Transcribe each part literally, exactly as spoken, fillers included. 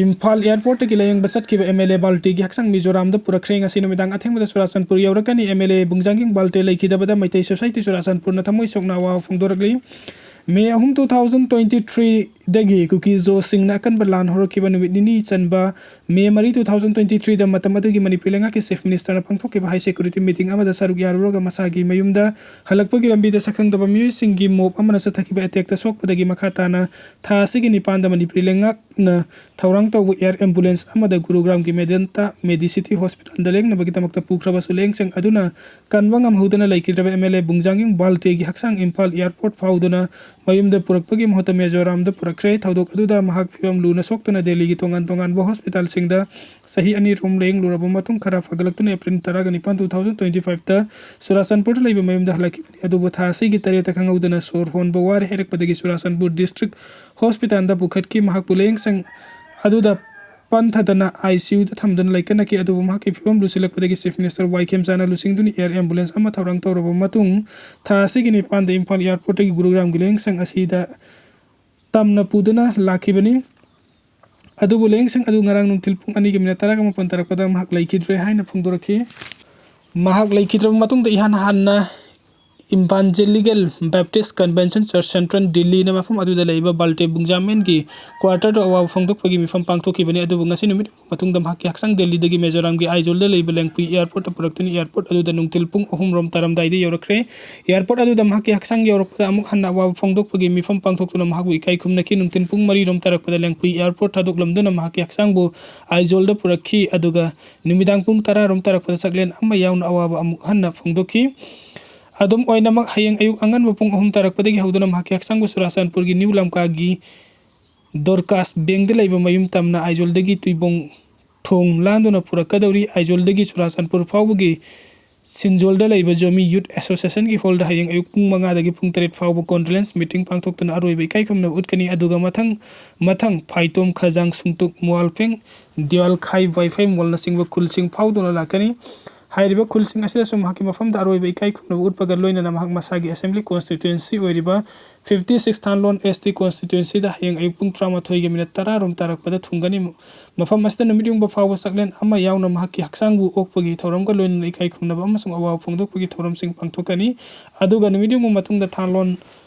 ꯏꯝꯐꯥꯜ ꯑꯦꯌꯔꯄꯣꯔꯠꯇꯒꯤ ꯂꯥꯌꯦꯡꯕ ꯆꯠꯈꯤꯕ M L ꯑꯦ ꯕꯥꯜꯇꯦꯒꯤ ꯍꯛꯆꯥꯡ ꯃꯤꯖꯣꯔꯥꯝꯗ ꯄꯨꯔꯛꯈ꯭ꯔꯦ꯫ ꯉꯁꯤ ꯅꯨꯃꯤꯗꯥꯡ ꯑꯊꯦꯡꯕꯗ ꯆꯨꯔꯥꯆꯥꯟꯄꯨꯔ ꯌꯧꯔꯛꯀꯅꯤ꯫ ꯑꯦꯝ ꯑꯦꯜ ꯑꯦ ꯕꯨꯡꯖꯥꯡꯒꯤꯡ ꯕꯥꯜꯇꯦ ꯂꯩꯈꯤꯗꯕꯗ ꯃꯩꯇꯩ ꯁꯣꯁꯥꯏꯇꯤ ꯆꯨꯔꯥꯆꯥꯟꯄꯨꯔꯅ ꯊꯃꯣꯏ ꯁꯣꯛꯅ ꯑꯋꯥꯕ ꯐꯣꯡꯗꯣꯔꯛꯂꯤ꯫ ꯃꯦ ꯑꯍꯨꯝ, two thousand twenty three ꯗꯒꯤ ꯀꯨꯀꯤꯖꯣꯁꯤꯡꯅ ꯑꯀꯟꯕ ꯂꯥꯟ ꯍꯧꯔꯛꯈꯤꯕ ꯅꯨꯃꯤꯠ ꯅꯤꯅꯤ ꯆꯟꯕ ꯃꯦ ꯃꯔꯤ, two thousand twenty three ꯗ ꯃꯇꯝ ꯑꯗꯨꯒꯤ ꯃꯅꯤꯄꯨꯔ ꯂꯩꯉꯥꯛꯀꯤ ꯆꯤꯐ ꯃꯤꯅꯤꯁꯇꯔꯅ ꯄꯥꯡꯊꯣꯛꯈꯤꯕ ꯍꯥꯏ ꯁꯦꯀ꯭ꯌꯨꯔꯤꯇꯤ ꯃꯤꯇꯤꯡ ꯑꯃꯗ ꯁꯔꯨꯛ ꯌꯥꯔꯨꯔꯒ ꯃꯁꯥꯒꯤ ꯃꯌꯨꯝꯗ ꯍꯜꯂꯛꯄꯒꯤ ꯂꯝꯕꯤꯗ ꯁꯛꯈꯪꯗꯕ ꯃꯤꯑꯣꯏꯁꯤꯡꯒꯤ ꯃꯣꯞ ꯑꯃꯅ ꯆꯠꯊꯈꯤꯕ ꯑꯦꯇꯦꯛꯇ ꯁꯣꯛꯄꯗꯒꯤ ꯃꯈꯥ ꯇꯥꯅ ꯊꯥ ꯑꯁꯤꯒꯤ ꯅꯤꯄꯥꯟꯗ ꯃꯅꯤꯄꯨꯔ ꯂꯩꯉꯥꯛꯅ ꯊꯧꯔꯥꯡ ꯇꯧꯕ ꯑꯦꯌꯔ ꯑꯦꯝꯕꯨꯂꯦꯟꯁ ꯑꯃꯗ ꯒꯨꯔꯨꯒ꯭ꯔꯥꯝꯒꯤ ꯃꯦꯗꯦꯟꯇꯥ ꯃꯦꯗꯤꯁꯤꯇꯤ ꯍꯣꯁꯄꯤꯇꯥꯜꯗ ꯂꯦꯡꯅꯕꯒꯤꯗꯃꯛꯇ ꯄꯨꯈ꯭ꯔꯕꯁꯨ ꯂꯦꯡꯁꯪ ꯑꯗꯨꯅ ꯀꯟꯕ ꯉꯝꯍꯧꯗꯅ ꯂꯩꯈꯤꯗ꯭ꯔꯕ ꯑꯦꯝ ꯑꯦꯜ ꯑꯦ ꯕꯨꯡꯖꯥꯡꯒꯤꯡ ꯕꯥꯜꯇꯦꯒꯤ ꯍꯛꯆꯥꯡ ꯏꯝꯐꯥꯜ ꯑꯦꯌꯔꯄꯣꯔꯠ ꯐꯥꯎꯗꯨꯅ ꯃꯌꯨꯝꯗ ꯄꯨꯔꯛꯄꯒꯤ ꯃꯍꯨꯠꯇ ꯃꯤꯖꯣꯔꯥꯝꯗ ꯄꯨꯔꯛꯈ꯭ꯔꯦ꯫ ꯊꯧꯗꯣꯛ ꯑꯗꯨꯗ ꯃꯍꯥꯛ ꯐꯤꯕꯝ ꯂꯨꯅ ꯁꯣꯛꯇꯨꯅ ꯗꯦꯜꯂꯤꯒꯤ ꯇꯣꯉꯥꯟ ꯇꯣꯉꯥꯟꯕ ꯍꯣꯁꯄꯤꯇꯥꯜꯁꯤꯡꯗ ꯆꯍꯤ ꯑꯅꯤ ꯔꯣꯝ ꯂꯥꯌꯦꯡꯂꯨꯔꯕ ꯃꯇꯨꯡ ꯈꯔ ꯐꯒꯠꯂꯛꯇꯨꯅ ꯑꯦꯄ꯭ꯔꯤꯜ ꯇꯔꯥꯒ ꯅꯤꯄꯥꯟ, two thousand twenty five ꯇ ꯆꯨꯔꯥꯆꯥꯟꯄꯨꯔꯗ ꯂꯩꯕ ꯃꯌꯨꯝꯗ ꯍꯜꯂꯛꯈꯤꯕꯅꯤ꯫ ꯑꯗꯨꯕꯨ ꯊꯥ ꯑꯁꯤꯒꯤ ꯇꯔꯦꯠꯇ ꯈꯪꯍꯧꯗꯅ ꯁꯣꯔ ꯍꯣꯟꯕ ꯋꯥꯔꯦ ꯍꯥꯏꯔꯛꯄꯗꯒꯤ ꯆꯨꯔꯥꯆꯥꯟꯄꯨꯔ ꯗꯤꯁꯇ꯭ꯔꯤꯛ ꯍꯣꯁꯄꯤꯇꯥꯜꯗ ꯄꯨꯈꯠꯈꯤ꯫ ꯃꯍꯥꯛꯄꯨ ꯂꯥꯌꯦꯡꯁꯪ ꯑꯗꯨꯗ ꯄꯟꯊꯗꯅ ꯑꯥꯏ ꯁꯤ ꯌꯨꯗ ꯊꯝꯗꯨꯅ ꯂꯩꯀꯠꯅꯈꯤ꯫ ꯑꯗꯨꯕꯨ ꯃꯍꯥꯛꯀꯤ ꯐꯤꯕꯝ ꯂꯨꯁꯤꯜꯂꯛꯄꯗꯒꯤ ꯆꯤꯐ ꯃꯤꯅꯤꯁꯇꯔ ꯋꯥꯏ ꯈꯦꯝꯆꯥꯅ ꯂꯨꯆꯤꯡꯗꯨꯅ ꯑꯦꯌꯔ ꯑꯦꯝꯕꯨꯂꯦꯟꯁ ꯑꯃ ꯊꯧꯔꯥꯡ ꯇꯧꯔꯕ ꯃꯇꯨꯡ ꯊꯥ ꯑꯁꯤꯒꯤ ꯅꯤꯄꯥꯟꯗ ꯏꯝꯐꯥꯜ ꯑꯦꯌꯔꯄꯣꯔꯠꯇꯒꯤ ꯒꯨꯔꯨꯒ꯭ꯔꯥꯝꯒꯤ ꯂꯥꯌꯦꯡꯁꯪ ꯑꯁꯤꯗ ꯇꯝꯅ ꯄꯨꯗꯨꯅ ꯂꯥꯛꯈꯤꯕꯅꯤ꯫ ꯑꯗꯨꯕꯨ ꯂꯥꯌꯦꯡꯁꯪ ꯑꯗꯨ ꯉꯔꯥꯡ ꯅꯨꯡꯊꯤꯜ ꯄꯨꯡ ꯑꯅꯤꯒ ꯃꯤꯅꯠ ꯇꯔꯥꯒ ꯃꯥꯄꯟ ꯇꯥꯔꯛꯄꯗ ꯃꯍꯥꯛ ꯂꯩꯈꯤꯗ꯭ꯔꯦ ꯍꯥꯏꯅ ꯐꯣꯡꯗꯣꯔꯛꯈꯤ꯫ ꯃꯍꯥꯛ ꯂꯩꯈꯤꯗ꯭ꯔꯕ ꯃꯇꯨꯡꯗ ꯏꯍꯥꯟ ꯍꯥꯟꯅ ꯏꯝꯕꯥꯟꯖꯦꯂꯤꯀꯦꯜ ꯕꯦꯞꯇꯤꯁ ꯀꯟꯚꯦꯟꯁꯟ ꯆꯔꯆ ꯁꯦꯟꯇ꯭ꯔꯦꯜ ꯗꯤꯜꯂꯤꯅ ꯃꯐꯝ ꯑꯗꯨꯗ ꯂꯩꯕ ꯕꯥꯜꯇꯦ ꯕꯨꯡꯖꯥꯃꯦꯟꯒꯤ ꯀ꯭ꯋꯥꯔꯇꯔꯗ ꯑꯋꯥꯕ ꯐꯣꯡꯗꯣꯛꯄꯒꯤ ꯃꯤꯐꯝ ꯄꯥꯡꯊꯣꯛꯈꯤꯕꯅꯤ꯫ ꯑꯗꯨꯕꯨ ꯉꯁꯤ ꯅꯨꯃꯤꯠ ꯃꯇꯨꯡꯗ ꯃꯍꯥꯛꯀꯤ ꯍꯛꯆꯥꯡ ꯗꯦꯜꯂꯤꯗꯒꯤ ꯃꯤꯖꯣꯔꯥꯝꯒꯤ ꯑꯥꯏꯖꯣꯜꯗ ꯂꯩꯕ ꯂꯦꯡꯄꯨꯏ ꯑꯦꯌꯔꯄꯣꯔꯠꯇ ꯄꯨꯔꯛꯇꯨꯅ ꯑꯦꯌꯔꯄꯣꯔꯠ ꯑꯗꯨꯗ ꯅꯨꯡꯊꯤꯜ ꯄꯨꯡ ꯑꯍꯨꯝ ꯔꯣꯝ ꯇꯥꯔꯝꯗꯥꯏꯗ ꯌꯧꯔꯛꯈ꯭ꯔꯦ꯫ ꯑꯦꯌꯔꯄꯣꯔꯠ ꯑꯗꯨꯗ ꯃꯍꯥꯛꯀꯤ ꯍꯛꯆꯥꯡ ꯌꯧꯔꯛꯄꯗ ꯑꯃꯨꯛ ꯍꯟꯅ ꯑꯋꯥꯕ ꯐꯣꯡꯗꯣꯛꯄꯒꯤ ꯃꯤꯐꯝ ꯄꯥꯡꯊꯣꯛꯇꯨꯅ ꯃꯍꯥꯛꯄꯨ ꯏꯀꯥꯏ ꯈꯨꯝꯅꯈꯤ꯫ ꯅꯨꯡꯊꯤꯜ ꯄꯨꯡ ꯃꯔꯤ ꯔꯣꯝ ꯇꯥꯔꯛꯄꯗ ꯂꯦꯡꯄꯨꯏ ꯑꯦꯌꯔꯄꯣꯔꯠ ꯊꯥꯗꯣꯛꯂꯝꯗꯨꯅ ꯃꯍꯥꯛꯀꯤ ꯍꯛꯆꯥꯡꯕꯨ ꯑꯥꯏꯖꯣꯜꯗ ꯄꯨꯔꯛꯈꯤ꯫ ꯑꯗꯨꯒ ꯅꯨꯃꯤꯗꯥꯡ ꯄꯨꯡ ꯇꯔꯥ ꯔꯣꯝ ꯇꯥꯔꯛꯄꯗ ꯆꯥꯛꯂꯦꯟ ꯑꯃ ꯌꯥꯎꯅ ꯑꯋꯥꯕ ꯑꯃꯨꯛ ꯍꯟꯅ ꯐꯣꯡꯗꯣꯛꯈꯤ꯫ ꯑꯗꯨꯝ ꯑꯣꯏꯅꯃꯛ, ꯍꯌꯦꯡ ꯑꯌꯨꯛ ꯑꯉꯟꯕ ꯄꯨꯡ ꯑꯍꯨꯝ ꯇꯥꯔꯛꯄꯗꯒꯤ ꯍꯧꯗꯨꯅ ꯃꯍꯥꯛꯀꯤ ꯍꯛꯆꯥꯡꯕꯨ ꯆꯨꯔꯥꯆꯥꯟꯄꯨꯔꯒꯤ ꯅ꯭ꯌꯨ ꯂꯝꯀꯥꯒꯤ ꯗꯣꯔꯀꯥꯁ ꯕꯦꯡꯗ ꯂꯩꯕ ꯃꯌꯨꯝ ꯇꯝꯅ ꯑꯥꯏꯖꯣꯜꯗꯒꯤ ꯇꯨꯏꯕꯣꯡ ꯊꯣꯡ ꯂꯥꯟꯗꯨꯅ ꯄꯨꯔꯛꯀꯗꯧꯔꯤ꯫ ꯑꯥꯏꯖꯣꯜꯗꯒꯤ ꯆꯨꯔꯥꯆꯥꯟꯄꯨꯔ ꯐꯥꯎꯕꯒꯤ ꯁꯤꯟꯖꯣꯜꯗ ꯂꯩꯕ ꯖꯣꯃꯤ ꯌꯨꯠ ꯑꯦꯁꯣꯁꯤꯌꯦꯁꯟꯒꯤ ꯍꯣꯜꯗ ꯍꯌꯦꯡ ꯑꯌꯨꯛ ꯄꯨꯡ ꯃꯉꯥꯗꯒꯤ ꯄꯨꯡ ꯇꯔꯦꯠ ꯐꯥꯎꯕ ꯀꯣꯟꯗꯣꯂꯦꯟꯁ ꯃꯤꯇꯤꯡ ꯄꯥꯡꯊꯣꯛꯇꯨꯅ ꯑꯔꯣꯏꯕ ꯏꯀꯥꯏ ꯈꯨꯝꯅꯕ ꯎꯠꯀꯅꯤ꯫ ꯑꯗꯨꯒ ꯃꯊꯪ ꯃꯊꯪ ꯐꯥꯏꯇꯣꯝ, ꯈꯖꯥꯡ, ꯁꯨꯡꯇꯨꯛ, ꯃꯨꯋꯥꯜꯐꯦꯡ, ꯗꯤꯌꯥꯜꯈꯥꯏ, ꯋꯥꯏꯐꯥꯏ ꯃꯣꯜꯅꯆꯤꯡꯕ ꯈꯨꯜꯁꯤꯡ ꯐꯥꯎꯗꯨꯅ ꯂꯥꯛꯀꯅꯤ꯫ ꯍꯥꯏꯔꯤꯕ ꯈꯨꯜꯁꯤꯡ ꯑꯁꯤꯗꯁꯨ ꯃꯍꯥꯛꯀꯤ ꯃꯐꯝꯗ ꯑꯔꯣꯏꯕ ꯏꯀꯥꯏ ꯈꯨꯝꯅꯕ ꯎꯠꯄꯒ ꯂꯣꯏꯅꯅ ꯃꯍꯥꯛ ꯃꯁꯥꯒꯤ assembly constituency ꯑꯣꯏꯔꯤꯕ fifty six ꯊꯥꯟꯂꯣꯟ S T constituencyꯗ ꯍꯌꯦꯡ ꯑꯌꯨꯛ ꯄꯨꯡ ꯇꯔꯥꯃꯥꯊꯣꯏꯒꯤ minute ꯇꯔꯥ ꯔꯣꯝ ꯇꯥꯔꯛꯄꯗ ꯊꯨꯡꯒꯅꯤ꯫ ꯃꯐꯝ ꯑꯁꯤꯗ ꯅꯨꯃꯤꯠ ꯌꯨꯡꯕ ꯐꯥꯎꯕ ꯆꯥꯛꯂꯦꯟ ꯑꯃ ꯌꯥꯎꯅ ꯃꯍꯥꯛꯀꯤ ꯍꯛꯆꯥꯡꯕꯨ ꯑꯣꯛꯄꯒꯤ ꯊꯧꯔꯝꯒ ꯂꯣꯏꯅꯅ ꯏꯀꯥꯏ ꯈꯨꯝꯅꯕ ꯑꯃꯁꯨꯡ ꯑꯋꯥꯕ ꯐꯣꯡꯗꯣꯛꯄꯒꯤ ꯊꯧꯔꯝꯁꯤꯡ ꯄꯥꯡꯊꯣꯛꯀꯅꯤ꯫ ꯑꯗꯨꯒ ꯅꯨꯃꯤꯠ ꯌꯨꯡꯕ ꯃꯇꯨꯡꯗ ꯊꯥꯟꯂꯣꯟ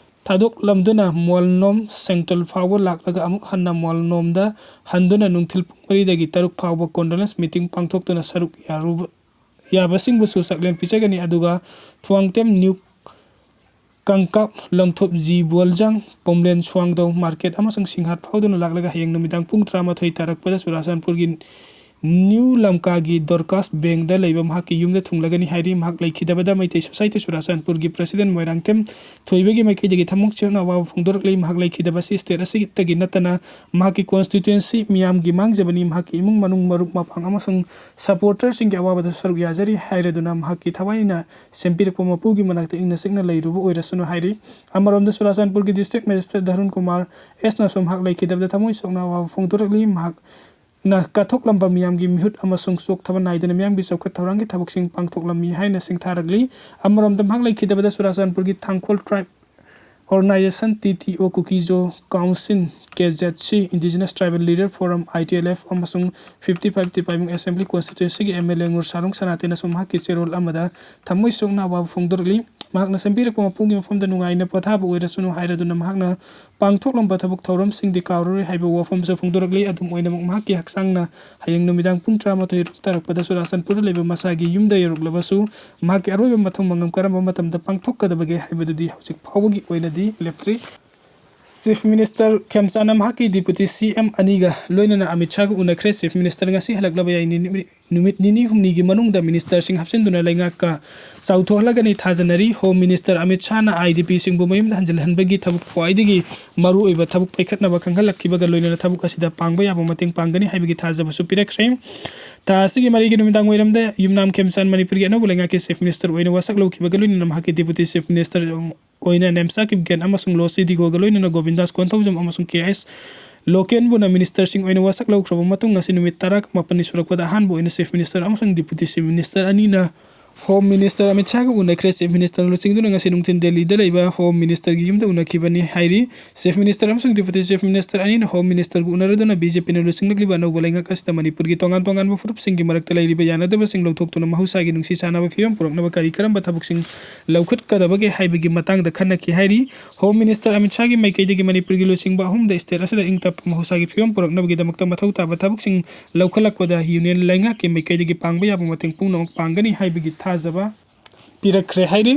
ꯊꯥꯗꯣꯛꯂꯝꯗꯨꯅ ꯃꯣꯜꯅꯣꯝ central ꯐꯥꯎꯕ ꯂꯥꯛꯂꯒ ꯑꯃꯨꯛ ꯍꯟꯅ ꯃꯣꯜꯅꯣꯝꯗ ꯍꯟꯗꯨꯅ ꯅꯨꯡꯊꯤꯜ ꯄꯨꯡ ꯃꯔꯤꯗꯒꯤ ꯇꯔꯨꯛ ꯐꯥꯎꯕ condolence meeting ꯄꯥꯡꯊꯣꯛꯇꯨꯅ ꯁꯔꯨꯛ ꯌꯥꯔꯨꯕ ꯌꯥꯕꯁꯤꯡꯕꯨꯁꯨ ꯆꯥꯛꯂꯦꯟ ꯄꯤꯖꯒꯅꯤ꯫ ꯑꯗꯨꯒ ꯊ꯭ꯋꯥꯡꯇꯦꯝ ꯅ꯭ꯌꯨ ꯀꯪꯀꯥꯞ, ꯂꯪꯊꯨꯞ ꯖꯤ ꯕꯣꯜꯖꯥꯡ, ꯄꯣꯝꯂꯦꯟ ꯁ꯭ꯋꯥꯡꯗꯧ ꯃꯥꯔꯀꯦꯠ ꯑꯃꯁꯨꯡ ꯁꯤꯡꯍꯥꯠ ꯐꯥꯎꯗꯨꯅ ꯂꯥꯛꯂꯒ ꯍꯌꯦꯡ ꯅꯨꯃꯤꯗꯥꯡ ꯄꯨꯡ ꯇꯔꯥꯃꯥꯊꯣꯏ ꯇꯥꯔꯛꯄꯗ ꯆꯨꯔꯥꯆꯥꯟꯄꯨꯔꯒꯤ ꯅ꯭ꯌꯨ ꯂꯝꯀꯥꯒꯤ ꯗꯣꯔꯀꯥꯁ ꯕꯦꯡꯗ ꯂꯩꯕ ꯃꯍꯥꯛꯀꯤ ꯌꯨꯝꯗ ꯊꯨꯡꯂꯒꯅꯤ ꯍꯥꯏꯔꯤ꯫ ꯃꯍꯥꯛ ꯂꯩꯈꯤꯗꯕꯗ ꯃꯩꯇꯩ ꯁꯣꯁꯥꯏꯇꯤ ꯆꯨꯔꯥꯆꯥꯟꯄꯨꯔꯒꯤ president ꯃꯣꯏꯔꯥꯡꯊꯦꯝ ꯊꯣꯏꯕꯒꯤ ꯃꯥꯏꯀꯩꯗꯒꯤ ꯊꯃꯣꯏ ꯁꯦꯡꯅ ꯑꯋꯥꯕ ꯐꯣꯡꯗꯣꯔꯛꯂꯤ꯫ ꯃꯍꯥꯛ ꯂꯩꯈꯤꯗꯕ ꯑꯁꯤ state ꯑꯁꯤꯗꯒꯤ ꯅꯠꯇꯅ ꯃꯍꯥꯛꯀꯤ constituency ꯃꯤꯌꯥꯝꯒꯤ ꯃꯥꯡꯖꯕꯅꯤ꯫ ꯃꯍꯥꯛꯀꯤ ꯏꯃꯨꯡ ꯃꯅꯨꯡ, ꯃꯔꯨꯞ ꯃꯄꯥꯡ ꯑꯃꯁꯨꯡ supporterꯁꯤꯡꯒꯤ ꯑꯋꯥꯕꯗ ꯁꯔꯨꯛ ꯌꯥꯖꯔꯤ ꯍꯥꯏꯔꯗꯨꯅ ꯃꯍꯥꯛꯀꯤ ꯊꯋꯥꯏꯅ ꯁꯦꯝꯕꯤꯔꯛꯄ ꯃꯄꯨꯒꯤ ꯃꯅꯥꯛꯇ ꯏꯪꯅ ꯆꯤꯛꯅ ꯂꯩꯔꯨꯕ ꯑꯣꯏꯔꯁꯅꯨ ꯍꯥꯏꯔꯤ꯫ ꯑꯃꯔꯣꯝꯗ ꯆꯨꯔꯥꯆꯥꯟꯄꯨꯔꯒꯤ district magistrate ꯙꯔꯨꯟ ꯀꯨꯃꯥꯔ ꯑꯦꯁꯅꯁꯨ ꯃꯍꯥꯛ ꯂꯩꯈꯤꯗꯕꯗ ꯊꯃꯣꯏ ꯁꯣꯛꯅ ꯑꯋꯥꯕ ꯐꯣꯡꯗꯣꯔꯛꯂꯤ꯫ ꯃꯍꯥꯛꯅ ꯀꯠꯊꯣꯛꯂꯝꯕ ꯃꯤꯌꯥꯝꯒꯤ ꯃꯤꯍꯨꯠ ꯑꯃꯁꯨꯡ ꯆꯣꯛꯊꯕ ꯅꯥꯏꯗꯅ ꯃꯤꯌꯥꯝꯒꯤ ꯆꯥꯎꯈꯠ ꯊꯧꯔꯥꯡꯒꯤ ꯊꯕꯛꯁꯤꯡ ꯄꯥꯡꯊꯣꯛꯂꯝꯃꯤ ꯍꯥꯏꯅ ꯁꯤꯡꯊꯥꯔꯛꯂꯤ꯫ ꯑꯃꯔꯣꯝꯗ ꯃꯍꯥꯛ ꯂꯩꯈꯤꯗꯕꯗ ꯆꯨꯔꯥꯆꯥꯟꯄꯨꯔꯒꯤ ꯊꯥꯡꯈꯣꯜ tribe organization, T T O, Kuki-Zo Council, K Z C, Indigenous Tribal Leader Forum, I T L F, ꯑꯃꯁꯨꯡ fifty five ꯇꯤ ꯄꯥꯏꯕꯨꯡ assembly constituencyꯒꯤ M L A ꯉꯨꯔ ꯁꯥꯔꯨꯡ ꯁꯅꯥꯇꯦꯅꯁꯨ ꯃꯍꯥꯛꯀꯤ ꯆꯦꯔꯣꯜ ꯑꯃꯗ ꯊꯃꯣꯏ ꯁꯣꯛꯅ ꯑꯋꯥꯕ ꯐꯣꯡꯗꯣꯔꯛꯂꯤ꯫ ꯃꯍꯥꯛꯅ ꯁꯦꯝꯕꯤꯔꯛꯄ ꯃꯄꯨꯒꯤ ꯃꯐꯝꯗ ꯅꯨꯡꯉꯥꯏꯅ ꯄꯣꯊꯥꯕ ꯑꯣꯏꯔꯁꯅꯨ ꯍꯥꯏꯔꯗꯨꯅ ꯃꯍꯥꯛꯅ ꯄꯥꯡꯊꯣꯛꯂꯝꯕ ꯊꯕꯛ ꯊꯧꯔꯝꯁꯤꯡꯗꯤ ꯀꯥꯎꯔꯔꯣꯏ ꯍꯥꯏꯕ ꯋꯥꯐꯝꯁꯨ ꯐꯣꯡꯗꯣꯔꯛꯂꯤ꯫ ꯑꯗꯨꯝ ꯑꯣꯏꯅꯃꯛ, ꯃꯍꯥꯛꯀꯤ ꯍꯛꯆꯥꯡꯅ ꯍꯌꯦꯡ ꯅꯨꯃꯤꯗꯥꯡ ꯄꯨꯡ ꯇꯔꯥꯃꯥꯊꯣꯏ ꯔꯨꯝ ꯇꯥꯔꯛꯄꯗ ꯆꯨꯔꯥꯆꯥꯟꯄꯨꯔꯗ ꯂꯩꯕ ꯃꯁꯥꯒꯤ ꯌꯨꯝꯗ ꯌꯧꯔꯛꯂꯕꯁꯨ, ꯃꯍꯥꯛꯀꯤ ꯑꯔꯣꯏꯕ ꯃꯊꯧ ꯃꯉꯝ ꯀꯔꯝꯕ ꯃꯇꯝꯗ ꯄꯥꯡꯊꯣꯛꯀꯗꯕꯒꯦ ꯍꯥꯏꯕꯗꯨꯗꯤ ꯍꯧꯖꯤꯛ ꯐꯥꯎꯕꯒꯤ ꯑꯣꯏꯅꯗꯤ ꯂꯦꯞꯇ꯭ꯔꯤ꯫ Chief Minister ꯈꯦꯝꯆꯥꯟꯅ ꯃꯍꯥꯛꯀꯤ Deputy C M ꯑꯅꯤꯒ ꯂꯣꯏꯅꯅ ꯑꯃꯤꯠ ꯁꯥꯍꯒ ꯎꯅꯈ꯭ꯔꯦ꯫ Chief Minister ꯉꯁꯤ ꯍꯜꯂꯛꯂꯕ ꯌꯥꯏ꯫ ꯅꯨꯃꯤꯠ, ꯅꯨꯃꯤꯠ ꯅꯤꯅꯤ ꯍꯨꯝꯅꯤꯒꯤ ꯃꯅꯨꯡꯗ ministerꯁꯤꯡ ꯍꯥꯞꯆꯤꯟꯗꯨꯅ ꯂꯩꯉꯥꯛꯀ ꯆꯥꯎꯊꯣꯛꯍꯜꯂꯒꯅꯤ ꯊꯥꯖꯅꯔꯤ꯫ Home Minister Amit ꯁꯥꯍꯅ I D Pꯁꯤꯡꯕꯨ ꯃꯌꯨꯝꯗ ꯍꯟꯖꯤꯜꯍꯟꯕꯒꯤ ꯊꯕꯛ ꯈ꯭ꯋꯥꯏꯗꯒꯤ ꯃꯔꯨꯑꯣꯏꯕ ꯊꯕꯛ ꯄꯥꯏꯈꯠꯅꯕ ꯈꯪꯍꯜꯂꯛꯈꯤꯕꯒ ꯂꯣꯏꯅꯅ ꯊꯕꯛ ꯑꯁꯤꯗ ꯄꯥꯡꯕ ꯌꯥꯕ ꯃꯇꯦꯡ ꯄꯥꯡꯒꯅꯤ ꯍꯥꯏꯕꯒꯤ ꯊꯥꯖꯕꯁꯨ ꯄꯤꯔꯛꯈ꯭ꯔꯦ꯫ ꯊꯥ ꯑꯁꯤꯒꯤ ꯃꯔꯤꯒꯤ ꯅꯨꯃꯤꯗꯥꯡ ꯋꯥꯏꯔꯝꯗ ꯌꯨꯝꯅꯥꯝ ꯈꯦꯝꯆꯥꯟ ꯃꯅꯤꯄꯨꯔꯒꯤ ꯑꯅꯧꯕ ꯂꯩꯉꯥꯛꯀꯤ Chief Minister ꯑꯣꯏꯅ ꯋꯥꯁꯛ ꯂꯧꯈꯤꯕꯒ ꯂꯣꯏꯅꯅ ꯃꯍꯥꯛꯀꯤ Deputy Chief Minister ꯑꯣꯏꯅ ꯅꯦꯝꯆꯥ ꯀꯤꯞꯒꯦꯟ ꯑꯃꯁꯨꯡ ꯂꯣꯁꯤ ꯗꯤꯒꯣꯒ ꯂꯣꯏꯅꯅ ꯒꯣꯕꯤꯟꯗꯥꯁ ꯀꯣꯟꯊꯧꯖꯝ ꯑꯃꯁꯨꯡ K S ꯂꯣꯀꯦꯟꯕꯨꯅ ꯃꯤꯅꯤꯁꯇꯔꯁꯤꯡ ꯑꯣꯏꯅ ꯋꯥꯁꯛ ꯂꯧꯈ꯭ꯔꯕ ꯃꯇꯨꯡ ꯉꯁꯤ ꯅꯨꯃꯤꯠ ꯇꯔꯥꯃꯥꯄꯟꯅꯤ ꯁꯨꯔꯛꯄꯗ ꯑꯍꯥꯟꯕ ꯑꯣꯏꯅ ꯆꯤꯐ ꯃꯤꯅꯤꯁꯇꯔ ꯑꯃꯁꯨꯡ ꯗꯤꯄꯨꯇꯤ ꯆꯤꯐ ꯃꯤꯅꯤꯁꯇꯔ ꯑꯅꯤꯅ ꯍꯣꯝ ꯃꯤꯅꯤꯁꯇꯔ ꯑꯃꯤꯠ ꯁꯥꯍꯒ ꯎꯅꯈ꯭ꯔꯦ꯫ ꯆꯤꯐ ꯃꯤꯅꯤꯁꯇꯔꯅ ꯂꯨꯆꯤꯡꯗꯨꯅ ꯉꯁꯤ ꯅꯨꯡꯊꯤꯟ ꯗꯦꯜꯂꯤꯗ ꯂꯩꯕ ꯍꯣꯝ ꯃꯤꯅꯤꯁꯇꯔꯒꯤ ꯌꯨꯝꯗ ꯎꯅꯈꯤꯕꯅꯤ ꯍꯥꯏꯔꯤ꯫ ꯆꯤꯐ ꯃꯤꯅꯤꯁꯇꯔ ꯑꯃꯁꯨꯡ ꯗꯤꯄꯨꯇꯤ ꯆꯤꯐ ꯃꯤꯅꯤꯁꯇꯔ ꯑꯅꯤꯅ ꯍꯣꯝ ꯃꯤꯅꯤꯁꯇꯔꯕꯨ ꯎꯅꯔꯗꯨꯅ ꯕꯤ ꯖꯦ ꯄꯤꯅ ꯂꯨꯆꯤꯡꯂꯛꯂꯤꯕ ꯑꯅꯧꯕ ꯂꯩꯉꯥꯛ ꯑꯁꯤꯗ ꯃꯅꯤꯄꯨꯔꯒꯤ ꯇꯣꯉꯥꯟ ꯇꯣꯉꯥꯟꯕ ꯐꯨꯔꯨꯞꯁꯤꯡꯒꯤ ꯃꯔꯛꯇ ꯂꯩꯔꯤꯕ ꯌꯥꯅꯗꯕꯁꯤꯡ ꯂꯧꯊꯣꯛꯇꯨꯅ ꯃꯍꯧꯁꯥꯒꯤ ꯅꯨꯡꯁꯤ ꯆꯥꯟꯅꯕ ꯐꯤꯕꯝ ꯄꯨꯔꯛꯅꯕ ꯀꯔꯤ ꯀꯔꯝꯕ ꯊꯕꯛꯁꯤꯡ ꯂꯧꯈꯠꯀꯗꯕꯒꯦ ꯍꯥꯏꯕꯒꯤ ꯃꯇꯥꯡꯗ ꯈꯟꯅꯈꯤ ꯍꯥꯏꯔꯤ꯫ ꯍꯣꯝ ꯃꯤꯅꯤꯁꯇꯔ ꯑꯃꯤꯠ ꯁꯥꯍꯒꯤ ꯃꯥꯏꯀꯩꯗꯒꯤ ꯃꯅꯤꯄꯨꯔꯒꯤ ꯂꯨꯆꯤꯡꯕ ꯑꯍꯨꯝꯗ ꯁ꯭ꯇꯦꯠ ꯑꯁꯤꯗ ꯏꯪ ꯇꯞꯄ ꯃꯍꯧꯁꯥꯒꯤ ꯐꯤꯕꯝ ꯄꯨꯔꯛꯅꯕꯒꯤꯗꯃꯛꯇ ꯃꯊꯧ ꯇꯥꯕ ꯊꯕꯛꯁꯤꯡ ꯂꯧꯈꯠꯂꯛꯄꯗ ꯌꯨꯅꯤꯌꯟ ꯂꯩꯉꯥꯛꯀꯤ ꯃꯥꯏꯀꯩꯗꯒꯤ ꯄꯥꯡꯕ ꯌꯥꯕ ꯃꯇꯦꯡ ꯄꯨꯝꯅꯃꯛ ꯄꯥꯡꯒꯅꯤ ꯍꯥꯏꯕꯒꯤ ꯊꯥꯖꯕ ꯄꯤꯔꯛꯈ꯭ꯔꯦ ꯍꯥꯏꯔꯤ꯫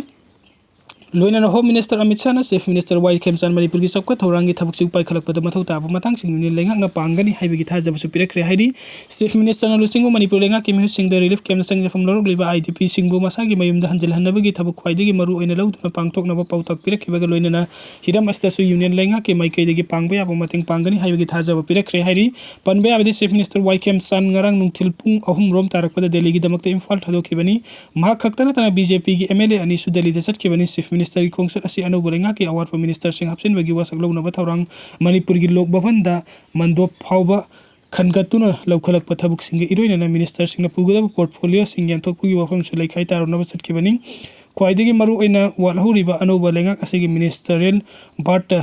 ꯂꯣꯏꯅꯅ ꯍꯣꯝ ꯃꯤꯅꯤꯁꯇꯔ ꯑꯃꯤꯠ ꯁꯥꯍꯅ ꯆꯤꯐ ꯃꯤꯅꯤꯁꯇꯔ ꯋꯥꯏ ꯈꯦꯝꯆꯥꯟ ꯃꯅꯤꯄꯨꯔꯒꯤ ꯆꯥꯎꯈꯠ ꯊꯧꯔꯥꯡꯒꯤ ꯊꯕꯛꯁꯤꯡ ꯄꯥꯏꯈꯠꯂꯛꯄꯗ ꯃꯊꯧ ꯇꯥꯕ ꯃꯇꯥꯡꯁꯤꯡ ꯌꯨꯅꯤꯌꯟ ꯂꯩꯉꯥꯛꯅ ꯄꯥꯡꯒꯅꯤ ꯍꯥꯏꯕꯒꯤ ꯊꯥꯖꯕꯁꯨ ꯄꯤꯔꯛꯈ꯭ꯔꯦ ꯍꯥꯏꯔꯤ꯫ ꯆꯤꯐ ꯃꯤꯅꯤꯁꯇꯔꯅ ꯂꯨꯆꯤꯡꯕ ꯃꯅꯤꯄꯨꯔ ꯂꯩꯉꯥꯛꯀꯤ ꯃꯤꯍꯨꯠꯁꯤꯡꯗ ꯔꯤꯂꯤꯐ ꯀꯦꯝꯞꯇ ꯆꯪꯖꯐꯝ ꯂꯧꯔꯛꯂꯤꯕ ꯑꯥꯏ ꯗꯤ ꯄꯤꯁꯤꯡꯕꯨ ꯃꯁꯥꯒꯤ ꯃꯌꯨꯝꯗ ꯍꯟꯖꯤꯜꯍꯟꯅꯕꯒꯤ ꯊꯕꯛ ꯈ꯭ꯋꯥꯏꯗꯒꯤ ꯃꯔꯨ ꯑꯣꯏꯅ ꯂꯧꯗꯨꯅ ꯄꯥꯡꯊꯣꯛꯅꯕ ꯄꯥꯎꯇꯥꯛ ꯄꯤꯔꯛꯈꯤꯕꯒ ꯂꯣꯏꯅꯅ ꯍꯤꯔꯝ ꯑꯁꯤꯗꯁꯨ ꯌꯨꯅꯤꯌꯟ ꯂꯩꯉꯥꯛꯀꯤ ꯃꯥꯏꯀꯩꯗꯒꯤ ꯄꯥꯡꯕ ꯌꯥꯕ ꯃꯇꯦꯡ ꯄꯥꯡꯒꯅꯤ ꯍꯥꯏꯕꯒꯤ ꯊꯥꯖꯕ ꯄꯤꯔꯛꯈ꯭ꯔꯦ ꯍꯥꯏꯔꯤ꯫ ꯄꯟꯕ ꯌꯥꯕꯗꯤ ꯆꯤꯐ ꯃꯤꯅꯤꯁꯇꯔ ꯋꯥꯏ ꯈꯦꯝꯆꯥꯟ ꯉꯔꯥꯡ ꯅꯨꯡꯊꯤꯜ ꯄꯨꯡ ꯑꯍꯨꯝ ꯔꯣꯝ ꯇꯥꯔꯛꯄꯗ ꯗꯦꯜꯂꯤꯒꯤꯗꯃꯛꯇ ꯏꯝꯐꯥꯜ ꯊꯥꯗꯣꯛꯈꯤꯕꯅꯤ꯫ ꯃꯍꯥꯛ ꯈꯛꯇ ꯅꯠꯇꯅ ꯕꯤ ꯖꯦ ꯄꯤꯒꯤ ꯑꯦꯝ ꯑꯦꯜ ꯑꯦ ꯑꯅꯤꯁꯨ ꯗꯦꯜꯂꯤꯗ ꯆꯠꯈꯤꯕꯅꯤ꯫ ꯆꯤꯐ ꯃꯤꯅꯤꯁꯇꯔꯒꯤ ꯈꯣꯡꯆꯠ ꯑꯁꯤ ꯑꯅꯧꯕ ꯂꯩꯉꯥꯛꯀꯤ ꯑꯋꯥꯠꯄ ꯃꯤꯅꯤꯁꯇꯔꯁꯤꯡ ꯍꯥꯞꯆꯤꯟꯕꯒꯤ ꯋꯥꯁꯛ ꯂꯧꯅꯕ ꯊꯧꯔꯥꯡ ꯃꯅꯤꯄꯨꯔꯒꯤ ꯂꯣꯛ ꯚꯕꯟꯗ ꯃꯟꯗꯣꯞ ꯐꯥꯎꯕ ꯈꯟꯒꯠꯇꯨꯅ ꯂꯧꯈꯠꯂꯛꯄ ꯊꯕꯛꯁꯤꯡꯒ ꯏꯔꯣꯏꯅꯅ ꯃꯤꯅꯤꯁꯇꯔꯁꯤꯡꯅ ꯄꯨꯒꯗꯕ ꯄꯣꯔꯠꯐꯣꯂꯤꯑꯣꯁꯤꯡ ꯌꯦꯟꯊꯣꯛꯄꯒꯤ ꯋꯥꯐꯝꯁꯨ ꯂꯩꯈꯥꯏ ꯇꯥꯔꯨꯅꯕ ꯆꯠꯈꯤꯕꯅꯤ꯫ ꯈ꯭ꯋꯥꯏꯗꯒꯤ ꯃꯔꯨꯑꯣꯏꯅ ꯋꯥꯠꯍꯧꯔꯤꯕ ꯑꯅꯧꯕ ꯂꯩꯉꯥꯛ ꯑꯁꯤꯒꯤ ꯃꯤꯅꯤꯁꯇꯔꯤꯌꯦꯜ ꯕꯥꯔꯠꯇ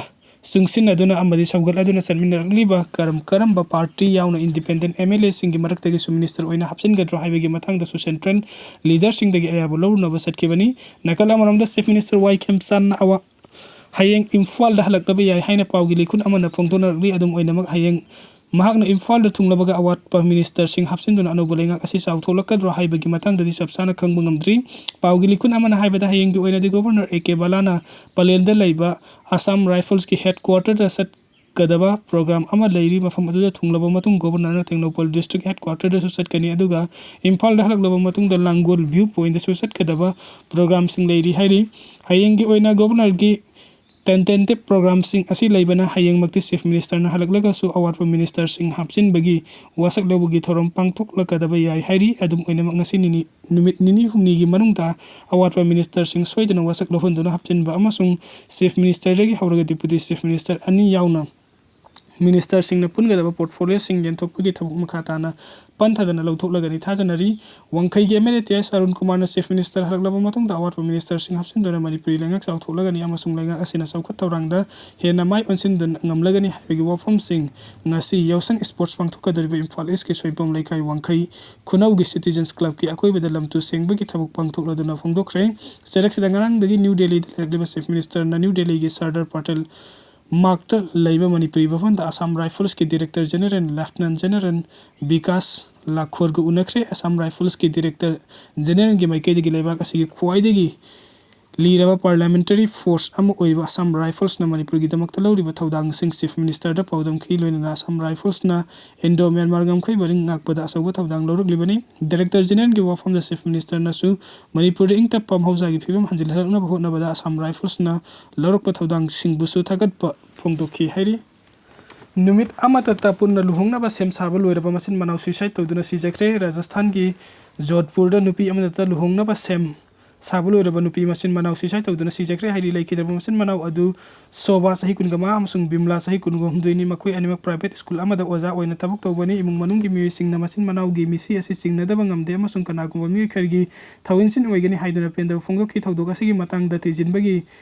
ꯆꯨꯡꯁꯤꯟꯅꯗꯨꯅ ꯑꯃꯗꯤ ꯁꯧꯒꯠꯂꯗꯨꯅ ꯆꯠꯃꯤꯟꯅꯔꯛꯂꯤꯕ ꯀꯔꯝ ꯀꯔꯝꯕ ꯄꯥꯔꯇꯤ ꯌꯥꯎꯅ ꯏꯟꯗꯤꯄꯦꯟꯗꯦꯟ ꯑꯦꯝ ꯑꯦꯜ ꯑꯦꯁꯤꯡꯒꯤ ꯃꯔꯛꯇꯒꯤꯁꯨ ꯃꯤꯅꯤꯁꯇꯔ ꯑꯣꯏꯅ ꯍꯥꯞꯆꯤꯟꯒꯗ꯭ꯔꯥ ꯍꯥꯏꯕꯒꯤ ꯃꯇꯥꯡꯗꯁꯨ ꯁꯦꯟꯇ꯭ꯔꯦꯜ ꯂꯤꯗꯔꯁꯤꯡꯗꯒꯤ ꯑꯌꯥꯕ ꯂꯧꯔꯨꯅꯕ ꯆꯠꯈꯤꯕꯅꯤ꯫ ꯅꯥꯀꯜ ꯑꯃꯔꯣꯝꯗ ꯆꯤꯐ ꯃꯤꯅꯤꯁꯇꯔ ꯋꯥꯏ ꯈꯦꯝꯆꯥꯟꯅ ꯑꯋꯥ-, ꯍꯌꯦꯡ ꯏꯝꯐꯥꯜꯗ ꯍꯜꯂꯛꯂꯕ ꯌꯥꯏ ꯍꯥꯏꯅ ꯄꯥꯎꯒꯤ ꯂꯤꯈꯨꯟ ꯑꯃꯅ ꯐꯣꯡꯗꯣꯛꯅꯔꯛꯂꯤ꯫ ꯑꯗꯨꯝ ꯑꯣꯏꯅꯃꯛ ꯍꯌꯦꯡ ꯃꯍꯥꯛꯅ ꯏꯝꯐꯥꯜꯗ ꯊꯨꯡꯂꯕꯒ ꯑꯋꯥꯠꯄ ꯃꯤꯅꯤꯁꯇꯔꯁꯤꯡ ꯍꯥꯞꯆꯤꯟꯗꯨꯅ ꯑꯅꯧꯕ ꯂꯩꯉꯥꯛ ꯑꯁꯤ ꯆꯥꯎꯊꯣꯛꯂꯛꯀꯗ꯭ꯔꯥ ꯍꯥꯏꯕꯒꯤ ꯃꯇꯥꯡꯗꯗꯤ ꯆꯞ ꯆꯥꯅ ꯈꯪꯕ ꯉꯝꯗ꯭ꯔꯤ꯫ ꯄꯥꯎꯒꯤ ꯂꯤꯈꯨꯟ ꯑꯃꯅ ꯍꯥꯏꯕꯗ ꯍꯌꯦꯡꯒꯤ ꯑꯣꯏꯅꯗꯤ ꯒꯣꯕꯔꯅꯔ ꯑꯦ ꯀꯦ ꯕꯂꯥꯅ ꯄꯂꯦꯜꯗ ꯂꯩꯕ ꯑꯁꯥꯝ ꯔꯥꯏꯐꯜꯁꯀꯤ ꯍꯦꯗꯀ꯭ꯋꯥꯔꯇꯔꯗ ꯆꯠꯀꯗꯕ ꯄ꯭ꯔꯣꯒ꯭ꯔꯥꯝ ꯑꯃ ꯂꯩꯔꯤ꯫ ꯃꯐꯝ ꯑꯗꯨꯗ ꯊꯨꯡꯂꯕ ꯃꯇꯨꯡ ꯒꯣꯕꯔꯅꯔꯅ ꯇꯦꯡꯅꯧꯄꯜ ꯗꯤꯁꯇ꯭ꯔꯤꯛ ꯍꯦꯗꯀ꯭ꯋꯥꯔꯇꯔꯗꯁꯨ ꯆꯠꯀꯅꯤ꯫ ꯑꯗꯨꯒ ꯏꯝꯐꯥꯜꯗ ꯍꯜꯂꯛꯂꯕ ꯃꯇꯨꯡꯗ ꯂꯥꯡꯒꯣꯜ ꯚ꯭ꯌꯨ ꯄꯣꯏꯟꯗꯁꯨ ꯆꯠꯀꯗꯕ ꯄ꯭ꯔꯣꯒ꯭ꯔꯥꯝꯁꯤꯡ ꯂꯩꯔꯤ ꯍꯥꯏꯔꯤ꯫ ꯍꯌꯦꯡꯒꯤ ꯑꯣꯏꯅ ꯒꯣꯕꯔꯅꯔꯒꯤ ꯇꯦꯟꯇꯦꯇꯤꯚ ꯄ꯭ꯔꯣꯒ꯭ꯔꯥꯝꯁꯤꯡ ꯑꯁꯤ ꯂꯩꯕꯅ ꯍꯌꯦꯡꯃꯛꯇꯤ ꯆꯤꯐ ꯃꯤꯅꯤꯁꯇꯔꯅ ꯍꯜꯂꯛꯂꯒꯁꯨ ꯑꯋꯥꯠꯄ ꯃꯤꯅꯤꯁꯇꯔꯁꯤꯡ ꯍꯥꯞꯆꯤꯟꯕꯒꯤ ꯋꯥꯁꯛ ꯂꯧꯕꯒꯤ ꯊꯧꯔꯝ ꯄꯥꯡꯊꯣꯛꯂꯛꯀꯗꯕ ꯌꯥꯏ ꯍꯥꯏꯔꯤ꯫ ꯑꯗꯨꯝ ꯑꯣꯏꯅꯃꯛ ꯉꯁꯤ ꯅꯤꯅꯤ, ꯅꯨꯃꯤꯠ ꯅꯤꯅꯤ ꯍꯨꯝꯅꯤꯒꯤ ꯃꯅꯨꯡꯗ ꯑꯋꯥꯠꯄ ꯃꯤꯅꯤꯁꯇꯔꯁꯤꯡ ꯁꯣꯏꯗꯅ ꯋꯥꯁꯛ ꯂꯧꯍꯟꯗꯨꯅ ꯍꯥꯞꯆꯤꯟꯕ ꯑꯃꯁꯨꯡ ꯆꯤꯐ ꯃꯤꯅꯤꯁꯇꯔꯗꯒꯤ ꯍꯧꯔꯒ ꯗꯤꯄꯨꯇꯤ ꯆꯤꯐ ꯃꯤꯅꯤꯁꯇꯔ ꯑꯅꯤ ꯌꯥꯎꯅ ꯃꯤꯅꯤꯁꯇꯔꯁꯤꯡꯅ ꯄꯨꯟꯒꯗꯕ ꯄꯣꯔꯠꯐꯣꯂꯤꯑꯣꯁꯤꯡ ꯌꯦꯟꯊꯣꯛꯄꯒꯤ ꯊꯕꯛ ꯃꯈꯥ ꯇꯥꯅ ꯄꯟꯊꯗꯅ ꯂꯧꯊꯣꯛꯂꯒꯅꯤ ꯊꯥꯖꯅꯔꯤ꯫ ꯋꯥꯡꯈꯩꯒꯤ ꯑꯦꯝ ꯑꯦꯜ ꯑꯦ ꯇꯤ ꯑꯦꯁ ꯑꯔꯨꯟ ꯀꯨꯃꯥꯔꯅ ꯆꯤꯐ ꯃꯤꯅꯤꯁꯇꯔ ꯍꯜꯂꯛꯂꯕ ꯃꯇꯨꯡꯗ ꯑꯋꯥꯠꯄ ꯃꯤꯅꯤꯁꯇꯔꯁꯤꯡ ꯍꯥꯞꯆꯤꯟꯗꯨꯅ ꯃꯅꯤꯄꯨꯔꯤ ꯂꯩꯉꯥꯛ ꯆꯥꯎꯊꯣꯛꯂꯒꯅꯤ ꯑꯃꯁꯨꯡ ꯂꯩꯉꯥꯛ ꯑꯁꯤꯅ ꯆꯥꯎꯈꯠ ꯊꯧꯔꯥꯡꯗ ꯍꯦꯟꯅ ꯃꯥꯏ ꯑꯣꯟꯁꯤꯟꯗꯨꯅ ꯉꯝꯂꯒꯅꯤ ꯍꯥꯏꯕꯒꯤ ꯋꯥꯐꯝꯁꯤꯡ ꯉꯁꯤ ꯌꯥꯎꯁꯪ ꯏꯁꯄꯣꯔꯠꯁ ꯄꯥꯡꯊꯣꯛꯀꯗꯧꯔꯤꯕ ꯏꯝꯐꯥꯜ ꯏꯁꯀꯤ ꯁꯣꯏꯕꯝ ꯂꯩꯀꯥꯏ ꯋꯥꯡꯈꯩ ꯈꯨꯅꯧꯒꯤ ꯁꯤꯇꯤꯖꯟꯁ ꯀ꯭ꯂꯕꯀꯤ ꯑꯀꯣꯏꯕꯗ ꯂꯝꯇꯨ ꯁꯦꯡꯕꯒꯤ ꯊꯕꯛ ꯄꯥꯡꯊꯣꯛꯂꯗꯨꯅ ꯐꯣꯡꯗꯣꯛꯈ꯭ꯔꯦ꯫ ꯆꯩꯔꯛꯁꯤꯗ ꯉꯔꯥꯡꯗꯒꯤ ꯅ꯭ꯌꯨ ꯗꯦꯜꯂꯤꯗ ꯂꯩꯔꯛꯂꯤꯕ ꯆꯤꯐ ꯃꯤꯅꯤꯁꯇꯔꯅ ꯅ꯭ꯌꯨ ꯗꯦꯜꯂꯤꯒꯤ ꯁꯔꯗꯥꯔ ꯄꯇꯦꯜ ꯃꯥꯔꯛꯇ ꯂꯩꯕ ꯃꯅꯤꯄꯨꯔꯤ ꯚꯕꯟꯗ ꯑꯁꯥꯝ ꯔꯥꯏꯐꯜꯁꯀꯤ director general lieutenant general Vikas ꯂꯥꯈꯣꯔꯒ ꯎꯅꯈ꯭ꯔꯦ꯫ ꯑꯁꯥꯝ ꯔꯥꯏꯐꯜꯁꯀꯤ ꯗꯤꯔꯦꯛꯇꯔ ꯖꯦꯅꯔꯦꯜꯒꯤ ꯃꯥꯏꯀꯩꯗꯒꯤ ꯂꯩꯕꯥꯛ ꯑꯁꯤꯒꯤ ꯈ꯭ꯋꯥꯏꯗꯒꯤ ꯂꯤꯔꯕ ꯄꯥꯔꯂꯤꯌꯥꯃꯦꯟꯇꯔꯤ ꯐꯣꯔꯁ ꯑꯃ ꯑꯣꯏꯔꯤꯕ ꯑꯁꯥꯝ ꯔꯥꯏꯐꯜꯁꯅ ꯃꯅꯤꯄꯨꯔꯒꯤꯗꯃꯛꯇ ꯂꯧꯔꯤꯕ ꯊꯧꯗꯥꯡꯁꯤꯡ ꯆꯤꯐ ꯃꯤꯅꯤꯁꯇꯔꯗ ꯄꯥꯎꯗꯝꯈꯤ꯫ ꯂꯣꯏꯅꯅ ꯑꯁꯥꯝ ꯔꯥꯏꯐꯜꯁꯅ ꯏꯟꯗꯣ ꯃ꯭ꯌꯥꯟꯃꯥꯔ ꯉꯝꯈꯩ ꯄꯔꯤꯡ ꯉꯥꯛꯄꯗ ꯑꯆꯧꯕ ꯊꯧꯗꯥꯡ ꯂꯧꯔꯛꯂꯤꯕꯅꯤ꯫ ꯗꯥꯏꯔꯦꯛꯇꯔ ꯖꯦꯅꯔꯦꯜꯒꯤ ꯋꯥꯐꯝꯗ ꯆꯤꯐ ꯃꯤꯅꯤꯁꯇꯔꯅꯁꯨ ꯃꯅꯤꯄꯨꯔꯗ ꯏꯪ ꯇꯞꯄ ꯃꯍꯧꯁꯥꯒꯤ ꯐꯤꯕꯝ ꯍꯟꯖꯤꯜꯍꯜꯂꯛꯅꯕ ꯍꯣꯠꯅꯕꯗ ꯑꯁꯥꯝ ꯔꯥꯏꯐꯜꯁꯅ ꯂꯧꯔꯛꯄ ꯊꯧꯗꯥꯡꯁꯤꯡꯕꯨꯁꯨ ꯊꯥꯒꯠꯄ ꯐꯣꯡꯗꯣꯛꯈꯤ ꯍꯥꯏꯔꯤ꯫ ꯅꯨꯃꯤꯠ ꯑꯃꯠꯇꯇ ꯄꯨꯟꯅ ꯂꯨꯍꯣꯡꯅꯕ ꯁꯦꯝ ꯁꯥꯕ ꯂꯣꯏꯔꯕ ꯃꯆꯤꯟ ꯃꯅꯥꯎ ꯁꯨꯏꯁꯥꯏꯠ ꯇꯧꯗꯨꯅ ꯁꯤꯖꯈ꯭ꯔꯦ꯫ ꯔꯥꯖꯁꯊꯥꯟꯒꯤ ꯖꯣꯙꯄꯨꯔꯗ ꯅꯨꯄꯤ ꯑꯃꯠꯇꯇ ꯂꯨꯍꯣꯡꯅꯕ ꯁꯦꯝ ꯁꯥꯕ ꯂꯣꯏꯔꯕ ꯅꯨꯄꯤ ꯃꯆꯤꯟ ꯃꯅꯥꯎ ꯁꯨꯏꯁꯥꯏꯠ ꯇꯧꯗꯨꯅ ꯁꯤꯖꯈ꯭ꯔꯦ ꯍꯥꯏꯔꯤ꯫ ꯂꯩꯈꯤꯗ꯭ꯔꯕ ꯃꯆꯤꯟ ꯃꯅꯥꯎ ꯑꯗꯨ ꯁꯣꯚꯥ ꯆꯍꯤ ꯀꯨꯟꯒ ꯃꯉꯥ ꯑꯃꯁꯨꯡ ꯕꯤꯝꯂꯥ ꯆꯍꯤ ꯀꯨꯟꯒ ꯍꯨꯝꯗꯣꯏꯅꯤ꯫ ꯃꯈꯣꯏ ꯑꯅꯤꯃꯛ ꯄ꯭ꯔꯥꯏꯚꯦꯠ ꯁ꯭ꯀꯨꯜ ꯑꯃꯗ ꯑꯣꯖꯥ ꯑꯣꯏꯅ ꯊꯕꯛ ꯇꯧꯕꯅꯤ꯫ ꯏꯃꯨꯡ ꯃꯅꯨꯡꯒꯤ ꯃꯤꯑꯣꯏꯁꯤꯡꯅ ꯃꯆꯤꯟ ꯃꯅꯥꯎꯒꯤ ꯃꯤꯁꯤ ꯑꯁꯤ ꯆꯤꯡꯅꯗꯕ ꯉꯝꯗꯦ ꯑꯃꯁꯨꯡ ꯀꯅꯥꯒꯨꯝꯕ ꯃꯤꯑꯣꯏ ꯈꯔꯒꯤ ꯊꯧꯑꯣꯏꯟꯁꯤꯟ ꯑꯣꯏꯒꯅꯤ ꯍꯥꯏꯗꯨꯅ ꯄꯦꯟꯗꯕ ꯐꯣꯡꯗꯣꯛꯈꯤ꯫ ꯊꯧꯗꯣꯛ ꯑꯁꯤꯒꯤ ꯃꯇꯥꯡꯗ ꯊꯤꯖꯤꯟꯕꯒꯤ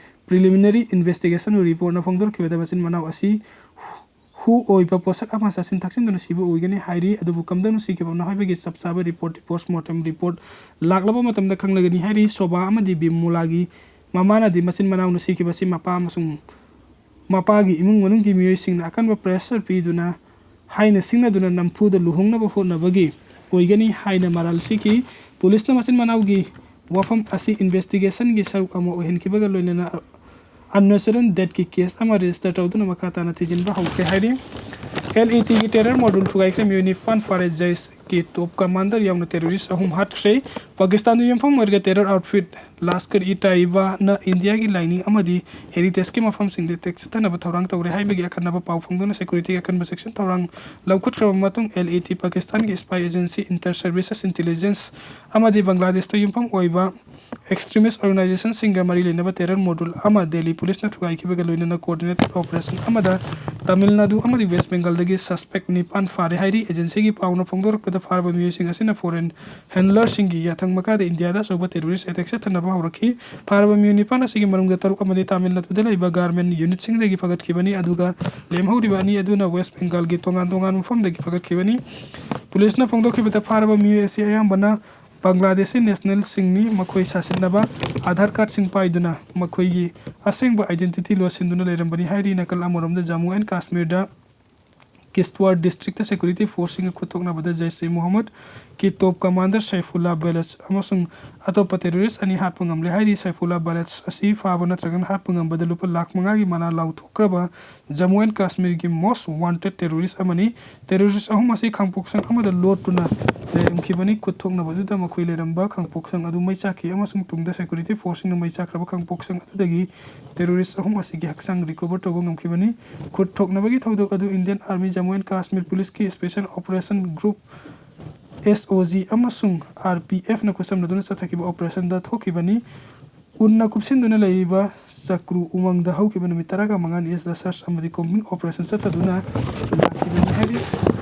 ꯄ꯭ꯔꯤꯂꯤꯃꯤꯅꯔꯤ ꯏꯟꯚꯦꯁꯇꯤꯒꯦꯁꯟ ꯔꯤꯄꯣꯔꯠꯅ ꯐꯣꯡꯗꯣꯔꯛꯈꯤꯕꯗ ꯃꯆꯤꯟ ꯃꯅꯥꯎ ꯑꯁꯤ ꯍꯨ ꯑꯣꯏꯕ ꯄꯣꯠꯁꯛ ꯑꯃ ꯆꯥꯁꯤꯟ ꯊꯛꯆꯤꯟꯗꯨꯅ ꯁꯤꯕ ꯑꯣꯏꯒꯅꯤ ꯍꯥꯏꯔꯤ꯫ ꯑꯗꯨꯕꯨ ꯀꯝꯗꯧꯅ ꯁꯤꯈꯤꯕꯅꯣ ꯍꯥꯏꯕꯒꯤ ꯆꯞ ꯆꯥꯕ ꯔꯤꯄꯣꯔꯠꯇꯤ ꯄꯣꯁꯃꯣꯔꯇꯦꯝ ꯔꯤꯄꯣꯔꯠ ꯂꯥꯛꯂꯕ ꯃꯇꯝꯗ ꯈꯪꯂꯒꯅꯤ ꯍꯥꯏꯔꯤ꯫ ꯁꯣꯚꯥ ꯑꯃꯗꯤ ꯕꯤꯃꯣꯂꯥꯒꯤ ꯃꯃꯥꯅꯗꯤ ꯃꯆꯤꯟ ꯃꯅꯥꯎꯅ ꯁꯤꯈꯤꯕꯁꯤ ꯃꯄꯥ ꯑꯃꯁꯨꯡ ꯃꯄꯥꯒꯤ ꯏꯃꯨꯡ ꯃꯅꯨꯡꯒꯤ ꯃꯤꯑꯣꯏꯁꯤꯡꯅ ꯑꯀꯟꯕ ꯄ꯭ꯔꯦꯁꯔ ꯄꯤꯗꯨꯅ ꯍꯥꯏꯅ ꯁꯤꯡꯅꯗꯨꯅ ꯅꯝꯐꯨꯗ ꯂꯨꯍꯣꯡꯅꯕ ꯍꯣꯠꯅꯕꯒꯤ ꯑꯣꯏꯒꯅꯤ ꯍꯥꯏꯅ ꯃꯔꯥꯜ ꯁꯤꯈꯤ꯫ ꯄꯨꯂꯤꯁꯅ ꯃꯆꯤꯟ ꯃꯅꯥꯎꯒꯤ ꯋꯥꯐꯝ ꯑꯁꯤ ꯏꯟꯚꯦꯁꯇꯤꯒꯦꯁꯟꯒꯤ ꯁꯔꯨꯛ ꯑꯃ ꯑꯣꯏꯍꯟꯈꯤꯕꯒ ꯂꯣꯏꯅꯅ ꯑꯟꯅꯦꯆꯔꯦꯜ ꯗꯦꯠꯀꯤ ꯀꯦꯁ ꯑꯃ ꯔꯦꯖꯤꯁꯇꯔ ꯇꯧꯗꯨꯅ ꯃꯈꯥ ꯇꯥꯅ ꯊꯤꯖꯤꯟꯕ ꯍꯧꯈ꯭ꯔꯦ ꯍꯥꯏꯔꯤ꯫ ꯑꯦꯜ ꯏ ꯇꯤꯒꯤ ꯇꯦꯔꯔ ꯃꯣꯗꯨꯜ ꯊꯨꯒꯥꯏꯈ꯭ꯔꯦ꯫ ꯃꯤꯑꯣꯏ ꯅꯤꯄꯥꯟ ꯐꯥꯔꯦ꯫ ꯖꯩꯁꯀꯤ ꯇꯣꯞ ꯀꯃꯥꯟꯗꯔ ꯌꯥꯎꯅ ꯇꯦꯔꯣꯔꯤꯁ ꯑꯍꯨꯝ ꯍꯥꯠꯈ꯭ꯔꯦ꯫ ꯄꯥꯀꯤꯁꯇꯥꯟꯗ ꯌꯨꯝꯐꯝ ꯑꯣꯏꯔꯒ ꯇꯦꯔꯔ ꯑꯥꯎꯠꯐꯤꯠ ꯂꯥꯁꯀꯔ ꯏ ꯇꯥꯏꯕꯥꯅ ꯏꯟꯗꯤꯌꯥꯒꯤ ꯂꯥꯏꯅꯤꯡ ꯑꯃꯗꯤ ꯍꯦꯔꯤꯇꯦꯖꯀꯤ ꯃꯐꯝꯁꯤꯡꯗ ꯑꯦꯇꯦꯛ ꯆꯠꯊꯅꯕ ꯊꯧꯔꯥꯡ ꯇꯧꯔꯦ ꯍꯥꯏꯕꯒꯤ ꯑꯀꯟꯅꯕ ꯄꯥꯎ ꯐꯣꯡꯗꯨꯅ ꯁꯦꯀ꯭ꯌꯨꯔꯤꯇꯤꯒꯤ ꯑꯀꯟꯕ ꯆꯦꯛꯁꯤꯟ ꯊꯧꯔꯥꯡ ꯂꯧꯈꯠꯈ꯭ꯔꯕ ꯃꯇꯨꯡ ꯑꯦꯜ ꯏ ꯇꯤ ꯄꯥꯀꯤꯁꯇꯥꯟꯒꯤ spy agency, inter services intelligence ꯑꯃꯗꯤ ꯕꯪꯒ꯭ꯂꯥꯗꯦꯁꯇ ꯌꯨꯝꯐꯝ ꯑꯣꯏꯕ ꯑꯦꯛꯁꯇ꯭ꯔꯤꯃꯤꯁ ꯑꯣꯔꯒꯅꯥꯏꯖꯦꯁꯟꯁꯤꯡꯒ ꯃꯔꯤ ꯂꯩꯅꯕ ꯇꯦꯔꯔ ꯃꯣꯗꯨꯜ ꯑꯃ ꯗꯦꯜꯂꯤ ꯄꯨꯂꯤꯁꯅ ꯊꯨꯒꯥꯏꯈꯤꯕꯒ ꯂꯣꯏꯅꯅ ꯀꯣꯑꯣꯔꯗꯤꯅꯦꯇꯦꯗ ꯑꯣꯄꯔꯦꯁꯟ ꯑꯃꯗ ꯇꯥꯃꯤꯜ ꯅꯥꯗꯨ ꯑꯃꯗꯤ ꯋꯦꯁ ꯕꯦꯡꯒꯥꯜꯗꯒꯤ ꯁꯁꯄꯦꯛ ꯅꯤꯄꯥꯟ ꯐꯥꯔꯦ ꯍꯥꯏꯔꯤ꯫ ꯑꯦꯖꯦꯟꯁꯤꯒꯤ ꯄꯥꯎꯅ ꯐꯣꯡꯗꯣꯔꯛꯄꯗ, ꯐꯥꯔꯕ ꯃꯤꯑꯣꯏꯁꯤꯡ ꯑꯁꯤꯅ ꯐꯣꯔꯦꯟ ꯍꯦꯟꯗꯂꯔꯁꯤꯡꯒꯤ ꯌꯥꯊꯪ ꯃꯈꯥꯗ ꯏꯟꯗꯤꯌꯥꯗ ꯑꯆꯧꯕ ꯇꯦꯔꯣꯔꯤꯁ ꯑꯦꯇꯦꯛ ꯆꯠꯊꯅꯕ ꯍꯧꯔꯛꯈꯤ꯫ ꯐꯥꯔꯕ ꯃꯤꯑꯣꯏ ꯅꯤꯄꯥꯟ ꯑꯁꯤꯒꯤ ꯃꯅꯨꯡꯗ ꯇꯔꯨꯛ ꯑꯃꯗꯤ ꯇꯥꯃꯤꯜ ꯅꯥꯗꯨꯗ ꯂꯩꯕ ꯒꯥꯔꯃꯦꯟ ꯌꯨꯅꯤꯠꯁꯤꯡꯗꯒꯤ ꯐꯒꯠꯈꯤꯕꯅꯤ, ꯑꯗꯨꯒ ꯂꯦꯝꯍꯧꯔꯤꯕ ꯑꯅꯤ ꯑꯗꯨꯅ ꯋꯦꯁ ꯕꯦꯡꯒꯥꯜꯒꯤ ꯇꯣꯉꯥꯟ ꯇꯣꯉꯥꯟꯕ ꯃꯐꯝꯗꯒꯤ ꯐꯒꯠꯈꯤꯕꯅꯤ꯫ ꯄꯨꯂꯤꯁꯅ ꯐꯣꯡꯗꯣꯛꯈꯤꯕꯗ, ꯐꯥꯔꯕ ꯃꯤꯑꯣꯏ ꯑꯁꯤ ꯑꯌꯥꯝꯕꯅ ꯕꯪꯒ꯭ꯂꯥꯗꯦꯁꯤ ꯅꯦꯁꯅꯦꯜꯁꯤꯡꯅꯤ꯫ ꯃꯈꯣꯏ ꯁꯥꯁꯤꯟꯅꯕ ꯑꯥꯙꯥꯔ ꯀꯥꯔꯗꯁꯤꯡ ꯄꯥꯏꯗꯨꯅ ꯃꯈꯣꯏꯒꯤ ꯑꯁꯦꯡꯕ ꯑꯥꯏꯗꯦꯟꯇꯤꯇꯤ ꯂꯣꯠꯁꯤꯟꯗꯨꯅ ꯂꯩꯔꯝꯕꯅꯤ ꯍꯥꯏꯔꯤ꯫ ꯅꯥꯀꯜ ꯑꯃꯔꯣꯝꯗ, ꯖꯝꯃꯨ ꯑꯦꯟ ꯀꯥꯁꯃꯤꯔꯗ ꯀꯤꯁꯇ꯭ꯋꯥꯔ ꯗꯤꯁꯇ꯭ꯔꯤꯛꯇ ꯁꯦꯀ꯭ꯌꯨꯔꯤꯇꯤ ꯐꯣꯔꯁꯁꯤꯡꯒ ꯈꯨꯠꯊꯣꯛꯅꯕꯗ ꯖꯩꯁ-ꯏ-ꯃꯣꯍꯝꯃꯗꯀꯤ ꯇꯣꯞ ꯀꯃꯥꯟꯗꯔ ꯁꯥꯏꯐꯨꯜꯂꯥ ꯕꯦꯂꯁ ꯑꯃꯁꯨꯡ ꯑꯇꯣꯞꯄ ꯇꯦꯔꯣꯔꯤꯁ ꯑꯅꯤ ꯍꯥꯠꯄ ꯉꯝꯂꯦ ꯍꯥꯏꯔꯤ꯫ ꯁꯥꯏꯐꯨꯜꯂꯥ ꯕꯦꯂꯁ ꯑꯁꯤ ꯐꯥꯕ ꯅꯠꯇ꯭ꯔꯒꯅ ꯍꯥꯠꯄ ꯉꯝꯕꯗ ꯂꯨꯄꯥ ꯂꯥꯈ ꯃꯉꯥꯒꯤ ꯃꯅꯥ ꯂꯥꯎꯊꯣꯛꯈ꯭ꯔꯕ ꯖꯝꯃꯨ ꯑꯦꯟ ꯀꯥꯁꯃꯤꯔꯒꯤ most wanted terrorist ꯑꯃꯅꯤ꯫ ꯇꯦꯔꯣꯔꯤꯁ ꯑꯍꯨꯝ ꯑꯁꯤ ꯈꯥꯡꯄꯣꯛꯁꯪ ꯑꯃꯗ ꯂꯣꯠꯇꯨꯅ ꯂꯩꯔꯝꯈꯤꯕꯅꯤ꯫ ꯈꯨꯠꯊꯣꯛꯅꯕꯗꯨꯗ ꯃꯈꯣꯏ ꯂꯩꯔꯝꯕ ꯈꯥꯡꯄꯣꯛꯁꯪ ꯑꯗꯨ ꯃꯩ ꯆꯥꯛꯈꯤ ꯑꯃꯁꯨꯡ ꯇꯨꯡꯗ ꯁꯦꯀ꯭ꯌꯨꯔꯤꯇꯤ ꯐꯣꯔꯁꯁꯤꯡꯅ ꯃꯩ ꯆꯥꯛꯈ꯭ꯔꯕ ꯈꯥꯡꯄꯣꯛꯁꯪ ꯑꯗꯨꯗꯒꯤ ꯇꯦꯔꯣꯔꯤꯁ ꯑꯍꯨꯝ ꯑꯁꯤꯒꯤ ꯍꯛꯆꯥꯡ ꯔꯤꯀꯣꯚꯔ ꯇꯧꯕ ꯉꯝꯈꯤꯕꯅꯤ꯫ ꯈꯨꯠ ꯊꯣꯛꯅꯕꯒꯤ ꯊꯧꯗꯣꯛ ꯑꯗꯨ Indian army, Jammu and Kashmir ꯄꯨꯂꯤꯁꯀꯤ ꯁ꯭ꯄꯦꯁꯦꯜ ꯑꯣꯄꯔꯦꯁꯟ ꯒ꯭ꯔꯨꯞ, ꯑꯦꯁ ꯑꯣ ꯖꯤ, ꯑꯃꯁꯨꯡ ꯑꯥꯔ ꯄꯤ ꯑꯦꯐꯅ ꯈꯨꯠꯁꯝꯅꯗꯨꯅ ꯆꯠꯊꯈꯤꯕ ꯑꯣꯄꯔꯦꯁꯟꯗ ꯊꯣꯛꯈꯤꯕꯅꯤ꯫ ꯎꯟꯅ ꯀꯨꯞꯁꯤꯟꯗꯨꯅ ꯂꯩꯔꯤꯕ ꯆꯀ꯭ꯔꯨ ꯎꯃꯪꯗ ꯍꯧꯈꯤꯕ ꯅꯨꯃꯤꯠ ꯇꯔꯥꯒ ꯃꯉꯥꯅꯤ ꯑꯁꯤꯗ ꯁꯔꯆ ꯑꯃꯗꯤ ꯀꯣꯝꯕꯤꯡ ꯑꯣꯄꯔꯦꯁꯟ ꯆꯠꯊꯗꯨꯅ ꯂꯥꯛꯈꯤꯕꯅꯤ ꯍꯥꯏꯔꯤ꯫